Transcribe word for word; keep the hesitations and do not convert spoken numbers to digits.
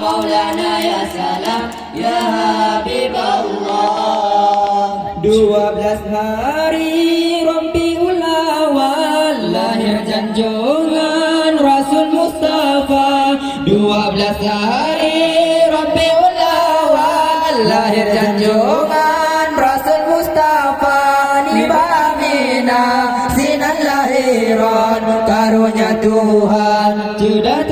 Maulana ya salam ya Habiballah. Dua belas hari Rabiul Awal, lahir junjungan Rasul Mustafa. Dua belas hari Rabiul Awal, lahir junjungan Rasul Mustafa. Nibak Aminah sinan lahiran, karunia Tuhan sudah